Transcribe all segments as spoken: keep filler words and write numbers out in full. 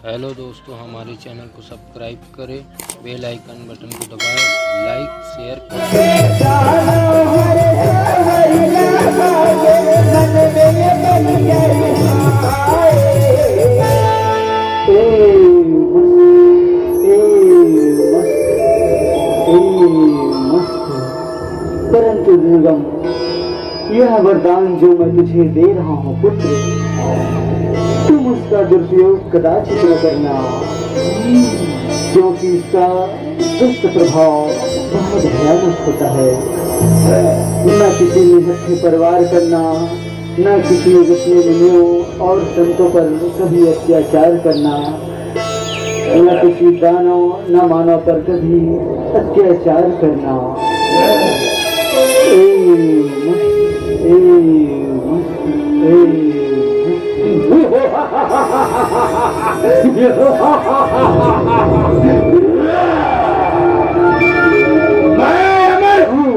Hello दोस्तों, हमारे channel को सब्सक्राइब करें, बेल आइकन बटन को दबाएं, लाइक शेयर करें। परंतु दुर्गम, यह वरदान जो मैं तुझे दे रहा हूँ पुत्र, तुम उसका दुरुपयोग कदाचित न करना, क्योंकि इसका दुष्ट प्रभाव बहुत भयानक होता है। न किसी में हत्या परिवार करना, न किसी ऋषि मुनियों और संतों पर कभी अत्याचार करना, न किसी दानव न मानव पर कभी अत्याचार करना। ए, ए, ए, मैं अमर हूँ।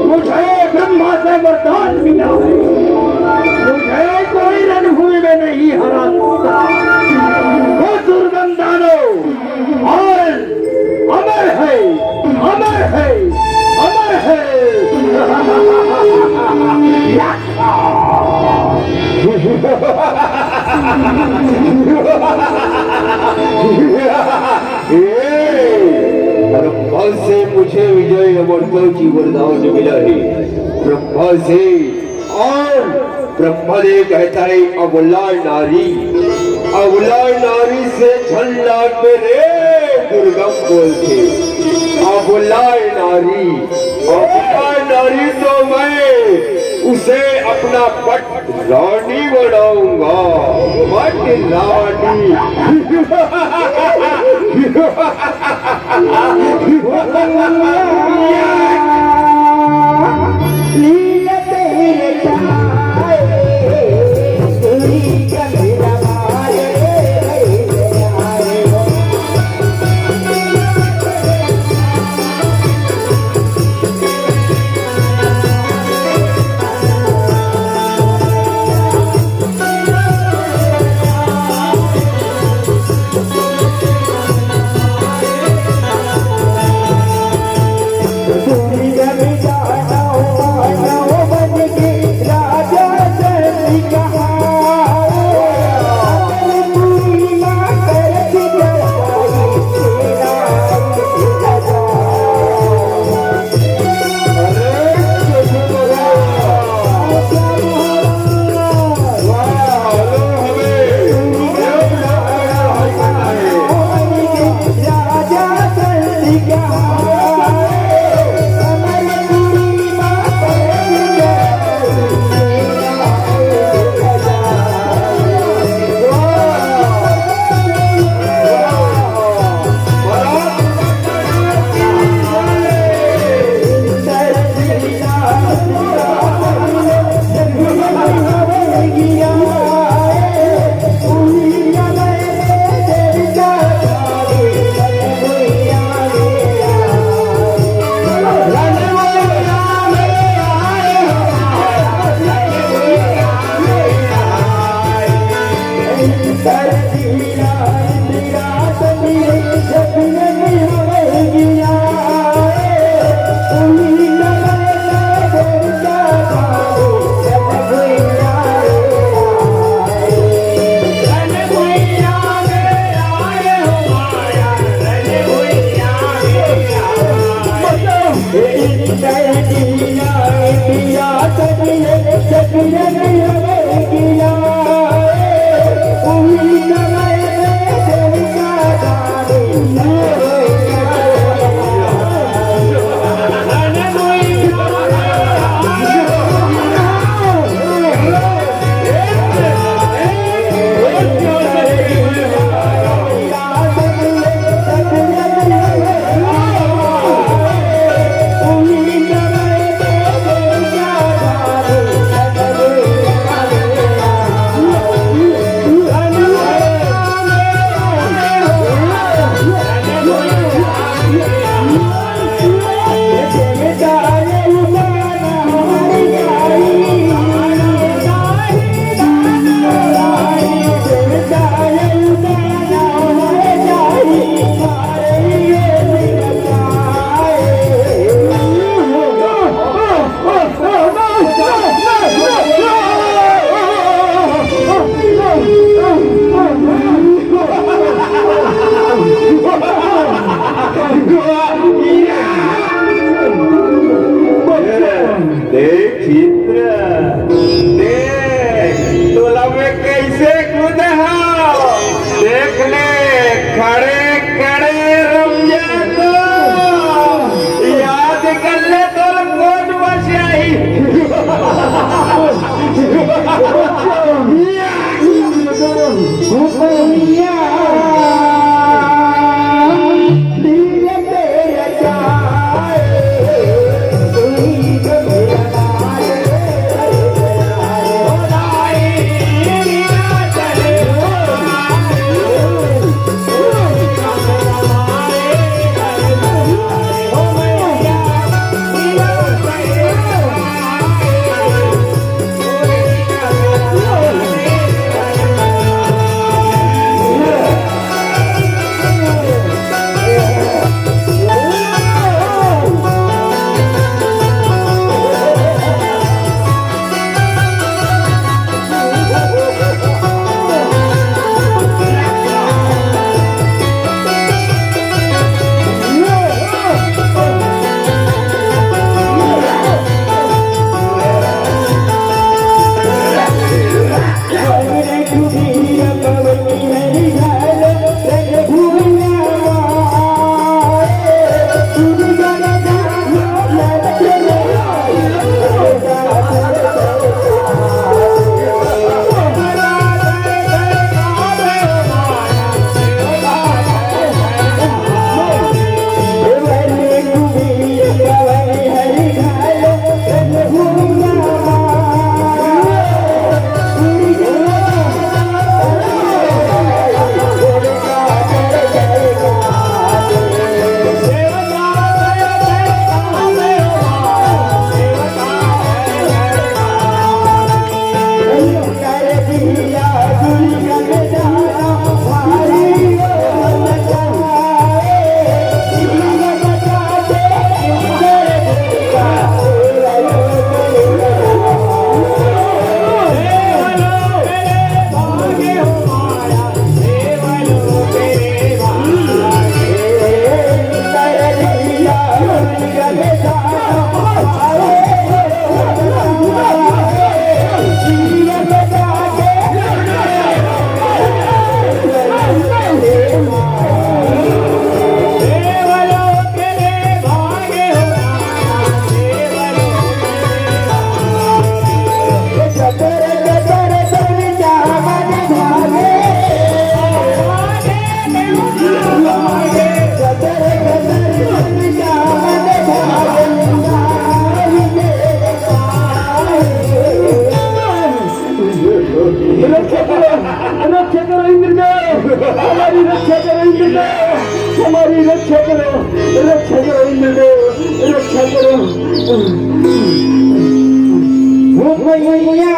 मुझे ब्रह्मा से वरदान मिला है। मुझे कोई रणभूमि में नहीं हरा सकता। वो दुर्गम दानव आज अमर है, अमर है, अमर है। ए, ब्रह्मा से मुझे विजय अमरता की वरदान मिला है। ब्रह्मा से। और ब्रह्मा ने कहता है, "अबला नारी, अबला नारी से झल्ला मेरे दुर्गम बोलते, अबला नारी, अबला नारी तो मैं उसे अपना पट रानी बनाऊंगा, पट रानी।" अरे कड़े रमजान तो याद कर ले, तोर कोट बचाई। रक्षा करो, रक्षा करो इंद्रदेव, हमारी रक्षा करो इंद्रदेव, हमारी रक्षा करो, रक्षा करो इंद्रदेव, रक्षा करो। हो मैया,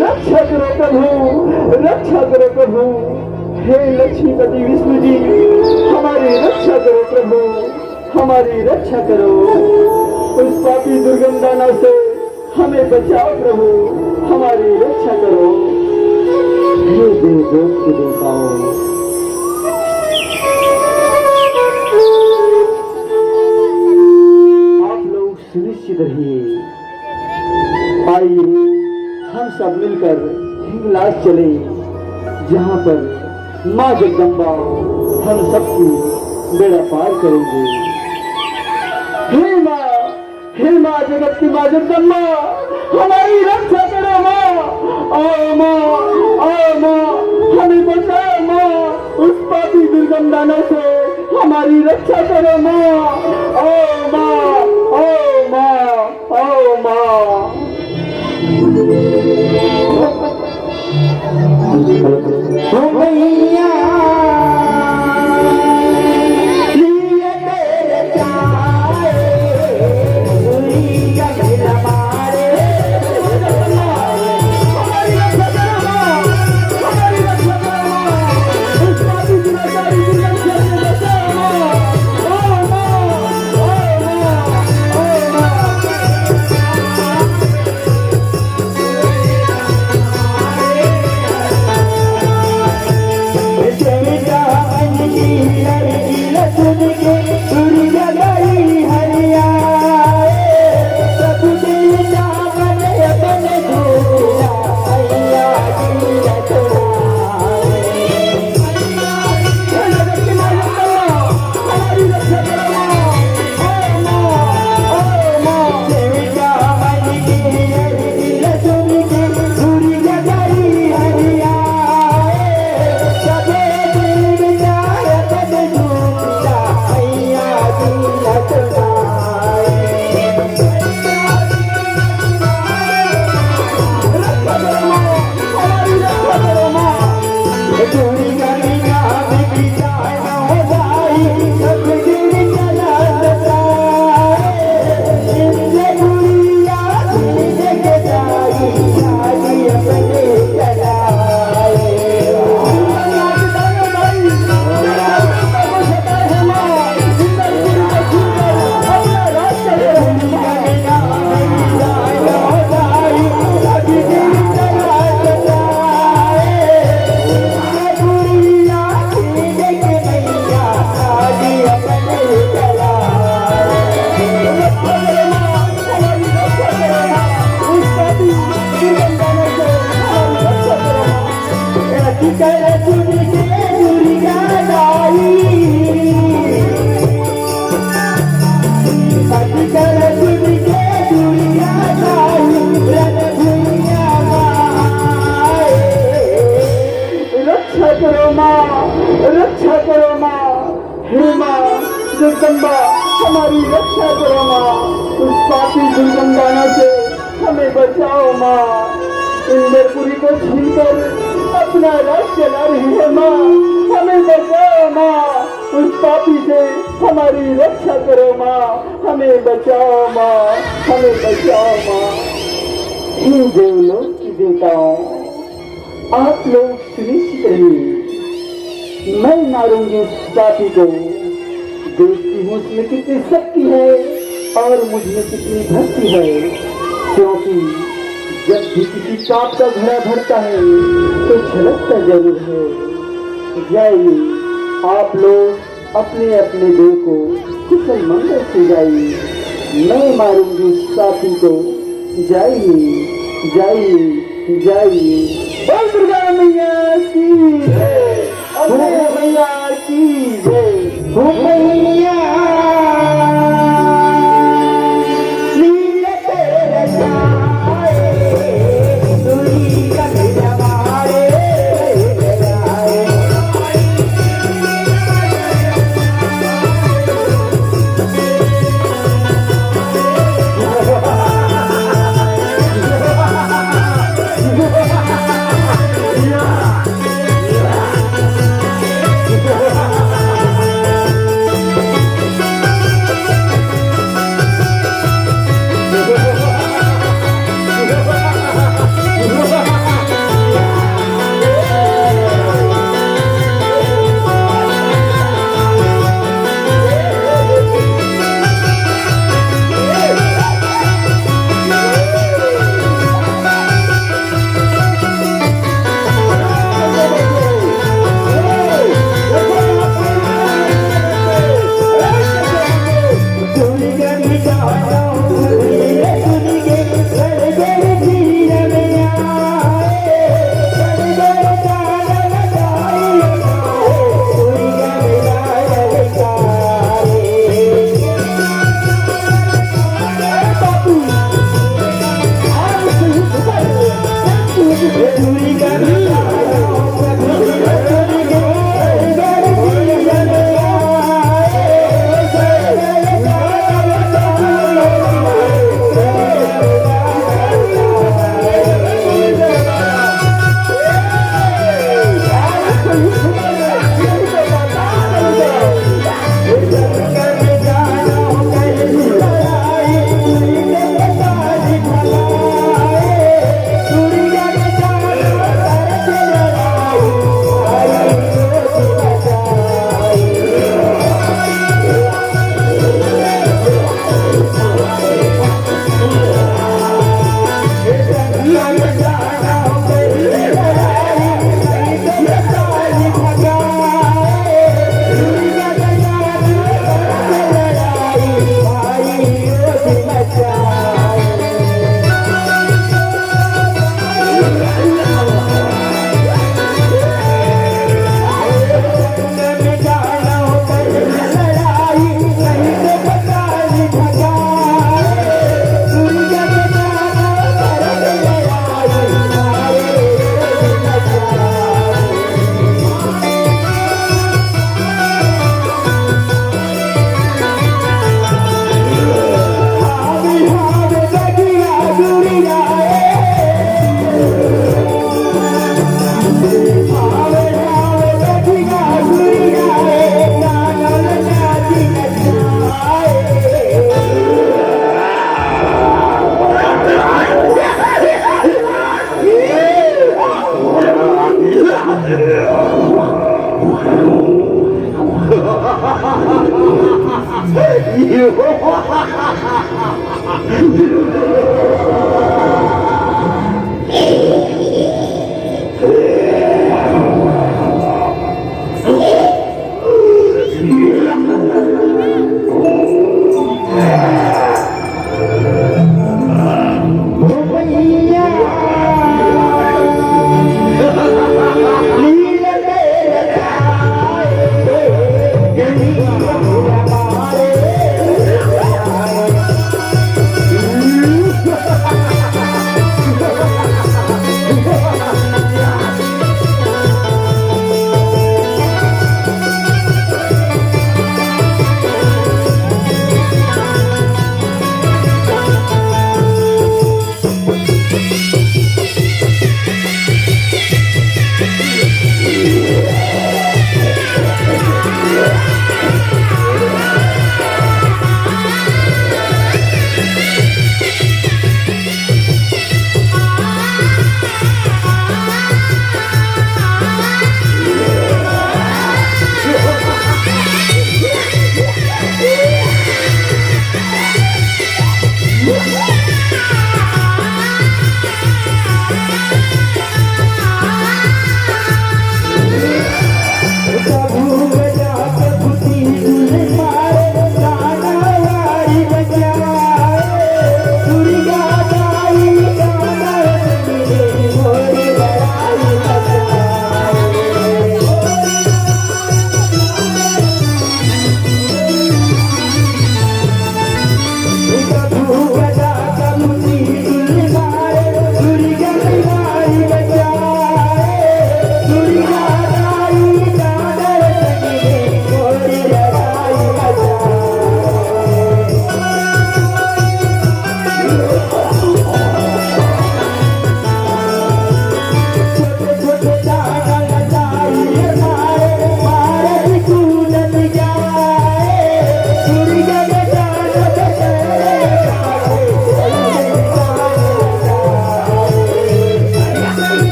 रक्षा करो प्रभु, रक्षा करो प्रभु। हे लक्ष्मीपति विष्णु जी, हमारी रक्षा करो प्रभु, हमारी रक्षा करो। उस पापी दुर्गम दानव से हमें बचाओ प्रभु, हमारी रक्षा करो। हे देवलोक के देवताओं, रही। आइए, हम सब मिलकर हिंगलाज चले, जहाँ पर माँ जगदम्बा हम सबकी बेड़ा पार करेंगे। हे माँ, हे माँ, जगत की माँ जगदम्बा, हमारी रक्षा करो माँ। आओ माँ, आओ माँ, हमें बचाओ माँ, उस पापी दुर्गम दानव से हमारी रक्षा करो माँ। आओ माँ, आओ माँ, आओ माँ। ओ मैया, लिए तेरे चाहे, दुनिया के हमारे। रक्षा करो माँ, रक्षा करो माँ। हे माँ जगदम्बा, हमारी रक्षा करो माँ, उस पापी दुर्गम दानव से हमें बचाओ माँ। इंद्रपुरी को छीनकर अपना राज चला रही है माँ, हमें बचाओ माँ, उस पापी से हमारी रक्षा करो माँ, हमें बचाओ माँ, हमें बचाओ माँ। हे देवलोक की देवताओं, आप लोग सुनिश्चित रहिए, मैं मारूंगी उस पापी को। देखती हूँ उसमें कितनी शक्ति है और मुझ में कितनी भक्ति है, क्योंकि जब भी किसी पाप का घड़ा भरता है तो छलकता जरूर है। जाइए, आप लोग अपने अपने देव को कुशल मंगल से गाइए। मैं मारूंगी उस पापी को। जाइए, जाइए, जाइए। बोल दुर्गा मैया की जय। अम्बे मैया की जय। हो मैया, नील तेरे छाए, दुनिया में हमारे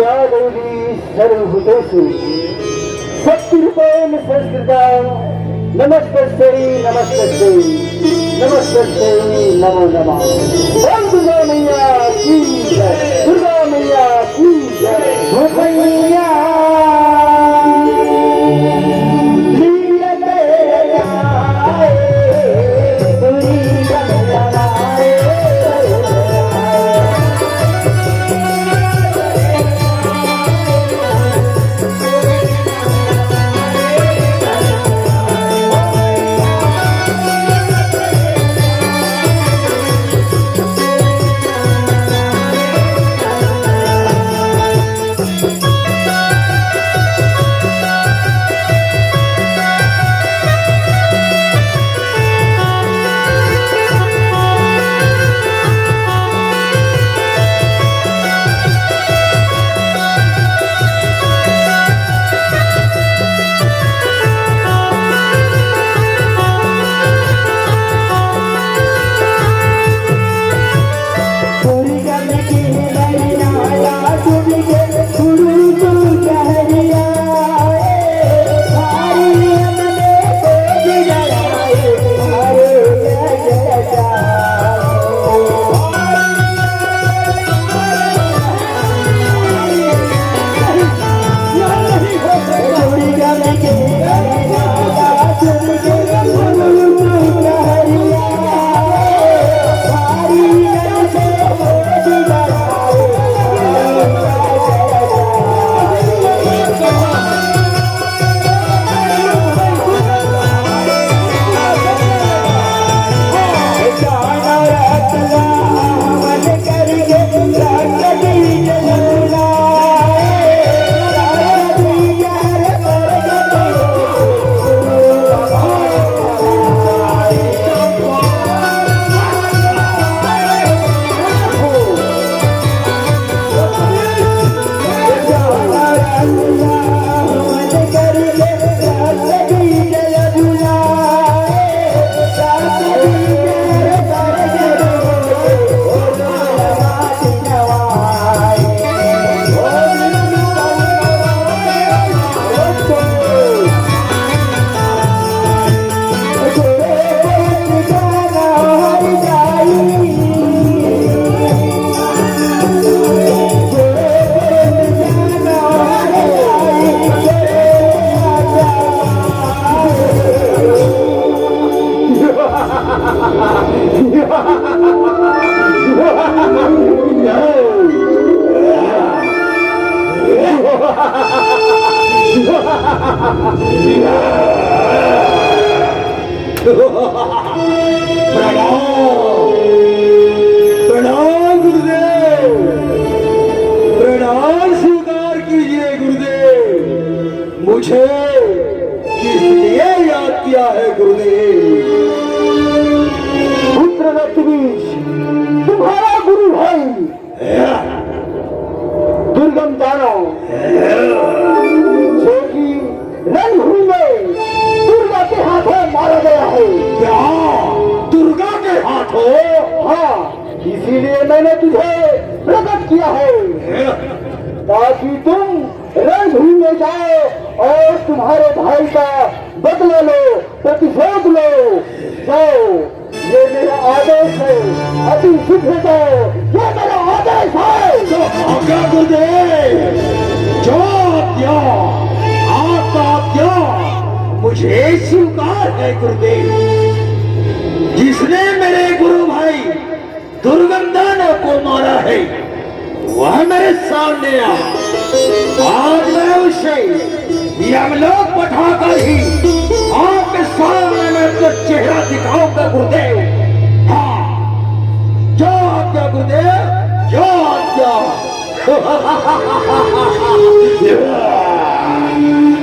या देवी सर्वभूतेषु शक्तिरूपेण संस्थिता नमस्तस्यै नमस्तस्यै नमस्तस्यै नमो नमः। बोल दुर्गा मैया की जय, दुर्गा मैया की जय। हो मैया। प्रणाम, प्रणाम गुरुदेव, प्रणाम स्वीकार कीजिए गुरुदेव। मुझे किस लिए याद किया है गुरुदेव? पुत्र रक्तबीज, तुम्हारा गुरु भाई दुर्गम दानव, जो कि रणभूमि में दुर्गा के हाथों मारा गया है। क्या? दुर्गा के हाथों? हाँ, इसीलिए मैंने तुझे प्रकट किया है, ताकि तुम रणभूमि में जाओ और तुम्हारे भाई का बदला लो, प्रतिशोध लो। जाओ, ये मेरा आदेश है, अति शीघ्र जाओ, ये मेरा आदेश है। जो आज्ञा गुरुदेव, जो आज्ञा, आपका आज्ञा मुझे स्वीकार है गुरुदेव। जिसने मेरे गुरु भाई दुर्गम दानव को मारा है, वह मेरे सामने आ। आज मैं उसे यमलोक पठाकर ही आपके सामने मैं अपना चेहरा दिखाऊंगा गुरुदेव। हाँ, जो आज्ञा गुरुदेव, जो आज्ञा।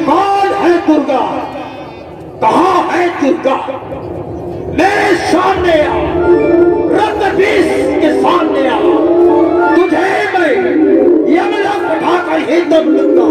कौन है दुर्गा? कहाँ है दुर्गा? मेरे सामने आ, रक्त बीज के सामने आ। तुझे मैं यमला पठाकर ही दम लूंगा।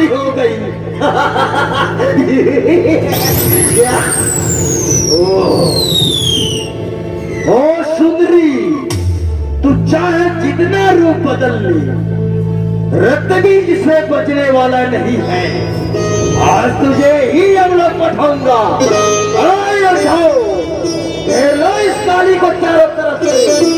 हो गई। ओ, ओ सुंदरी, तू चाहे जितना रूप बदल ले, रत्तबीज से बचने वाला नहीं है। आज तुझे ही यमलोक पठाऊंगा। आए, उठाओ, घेर लो इस काली को चारों तरफ से।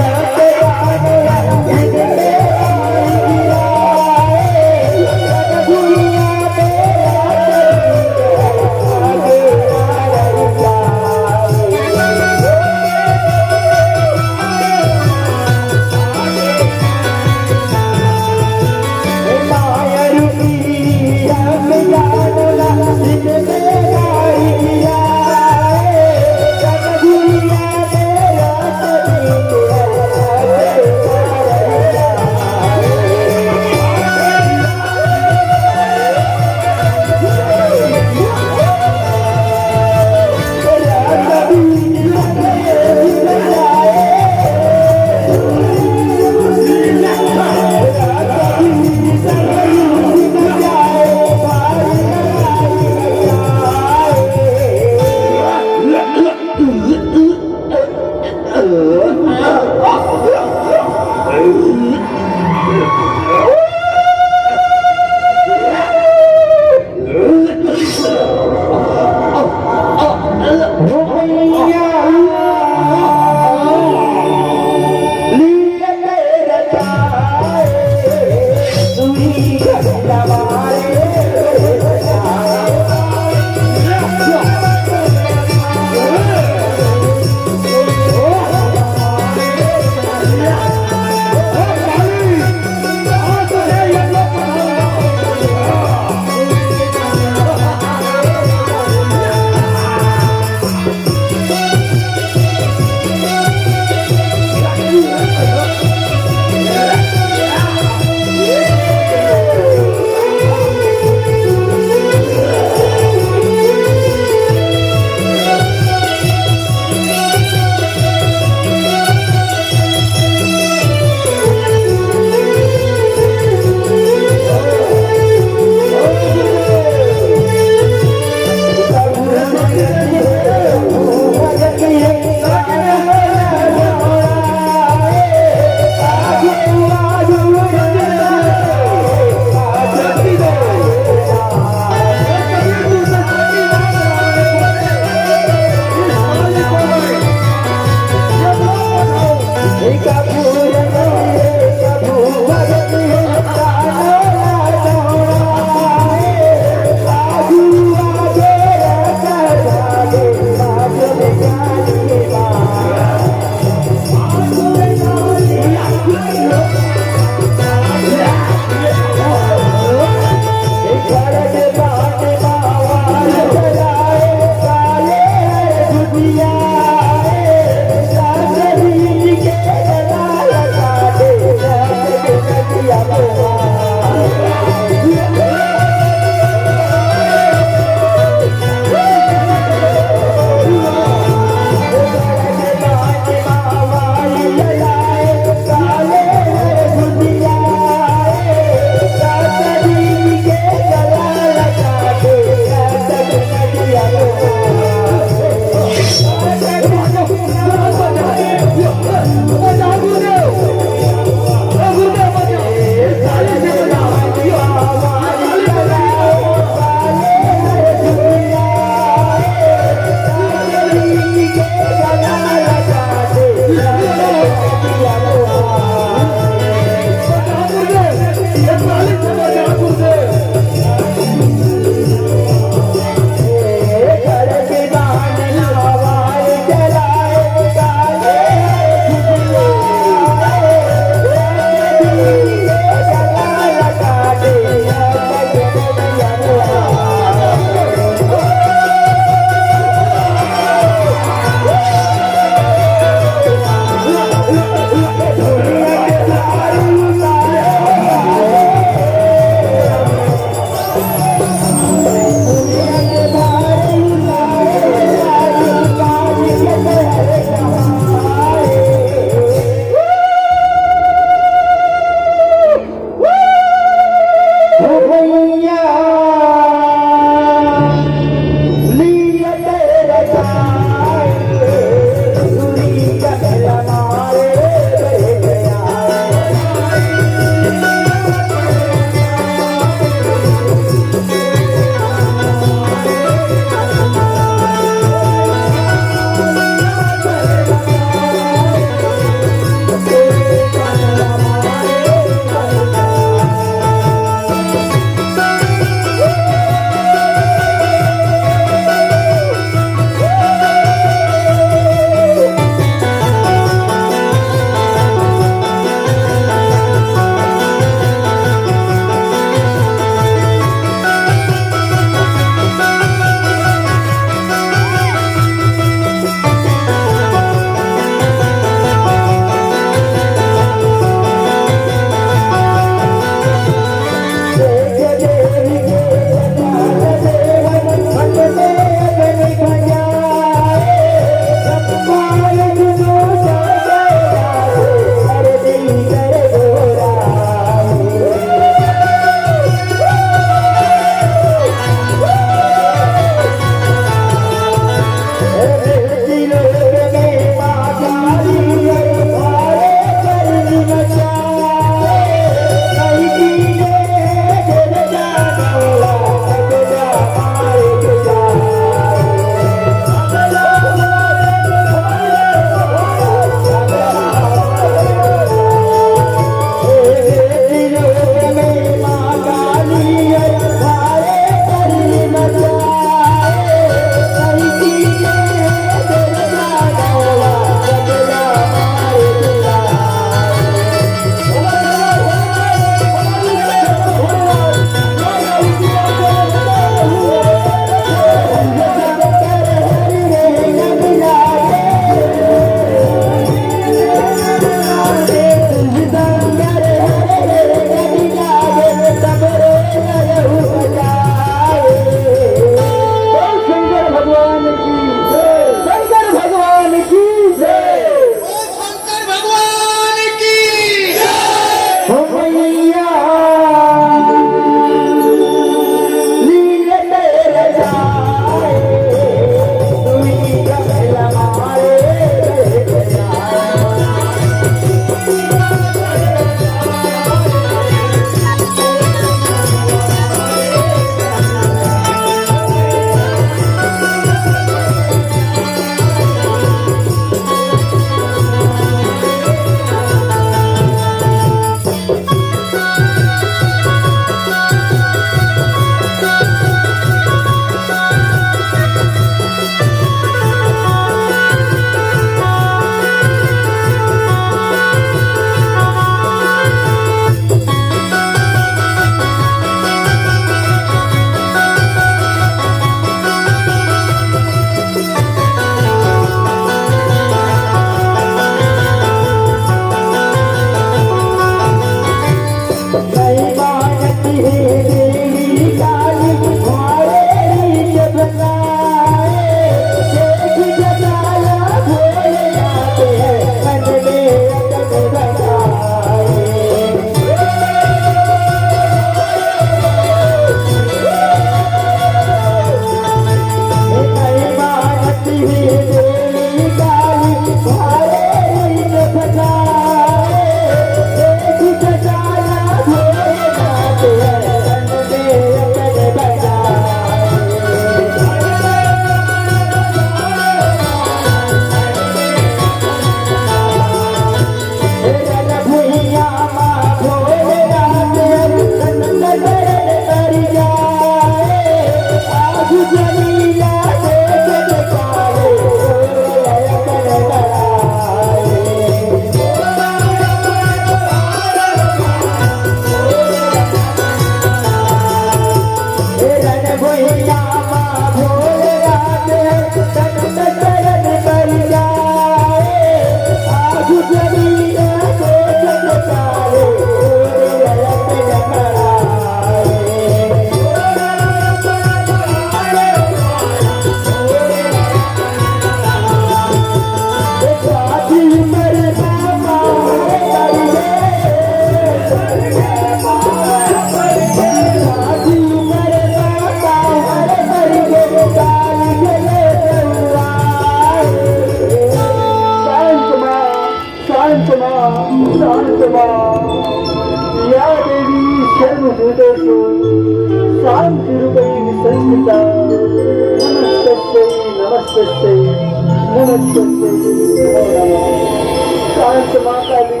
शांत माँ काली,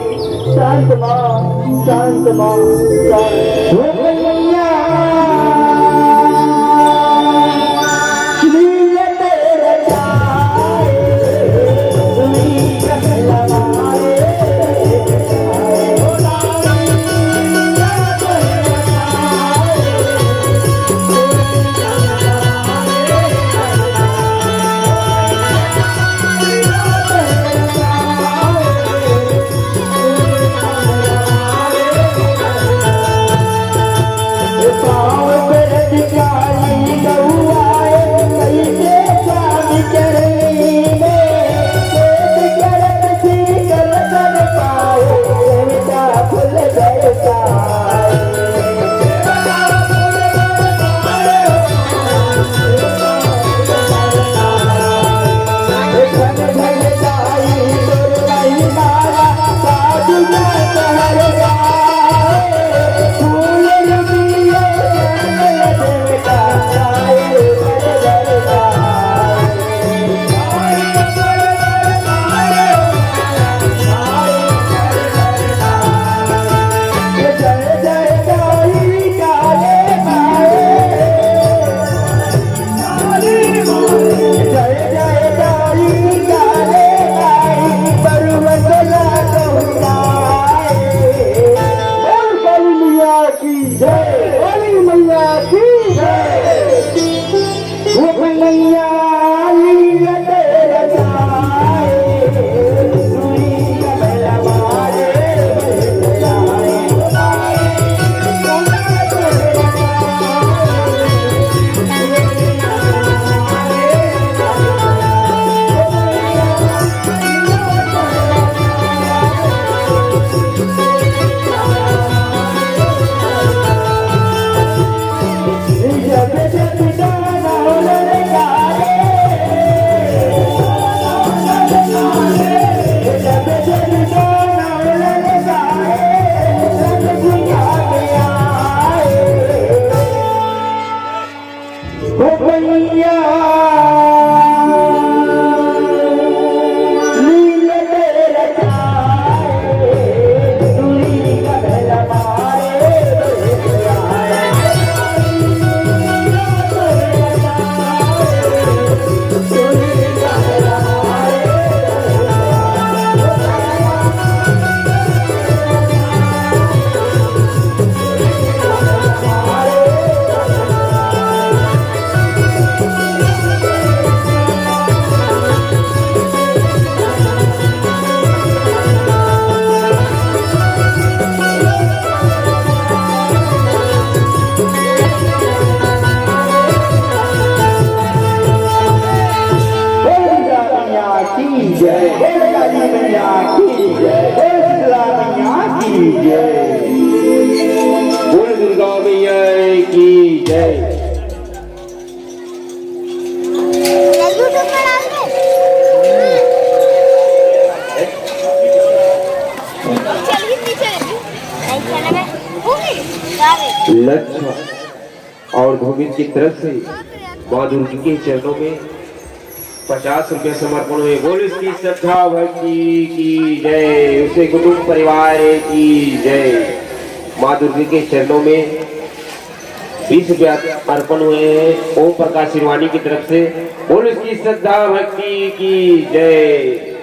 शांत माँ, शांत माँ, शांत। बोल काली मैया की जय, काली मैया की जय। बोल दुर्गा मैया की जय, बोल काली मैया की जय, बोल शीतला मैया की जय, बोल दुर्गा मैया की जय। लक्ष्मण और गोविंद की तरफ से माँ दुर्गा के चरणों में पचास रुपये समर्पण हुए। बोल इसकी श्रद्धा भक्ति की जय, उसके कुटुंब परिवार की जय। माँ दुर्गा के चरणों में बीस रुपया अर्पण हुए हैं ओम प्रकाश शिरवानी की तरफ से। बोल इसकी श्रद्धा भक्ति की जय।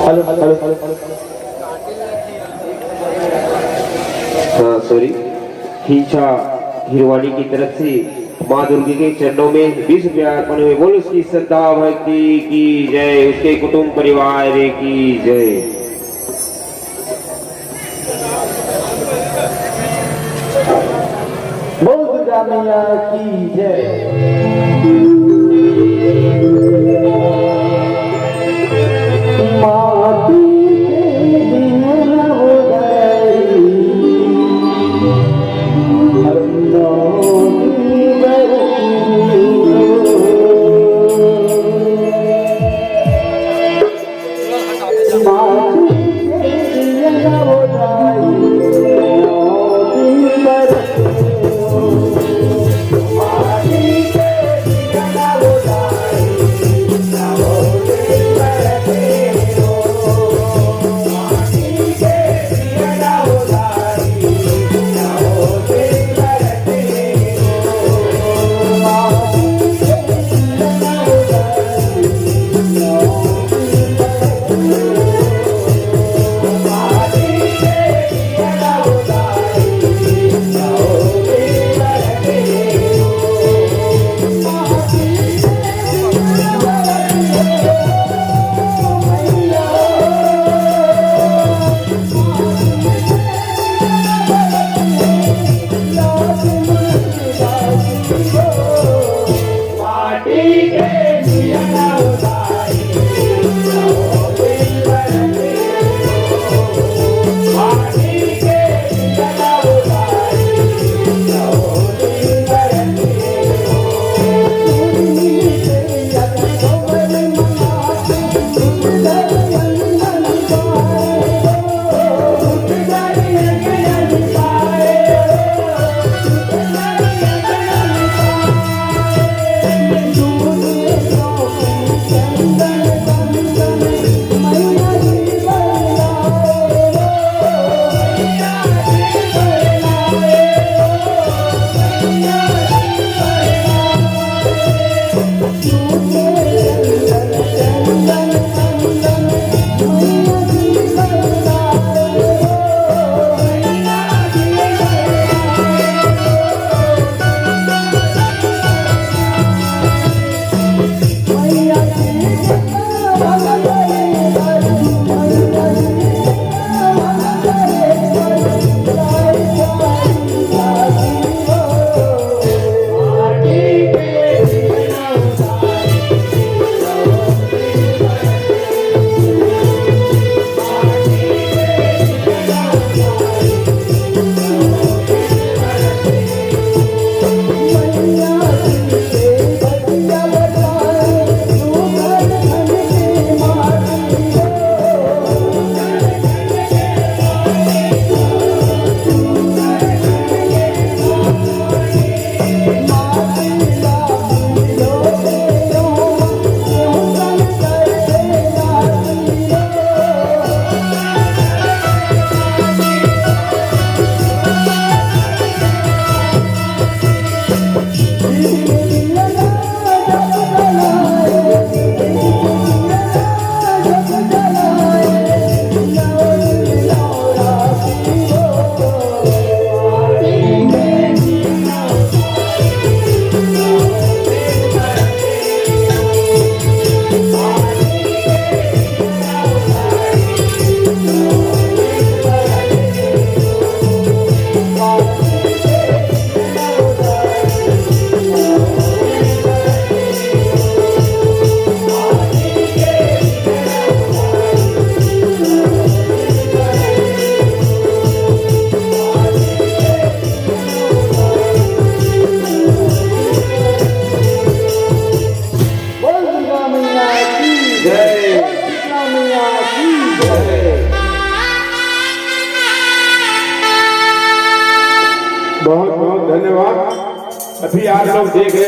Hello, hello, hello, hello. हाँ, सॉरी। खींचा हिरवानी की तरफ से माँ दुर्गा के चरणों में बीस रुपया अर्पण हुए। बोल उसकी श्रद्धा भक्ति की जय, उसके कुटुंब परिवार की जय। बोल दुर्गा मैया की जय। माटी के दिया उदाई, हम नौ दिन बरती। बहुत बहुत धन्यवाद। अभी आप लोग देख रहे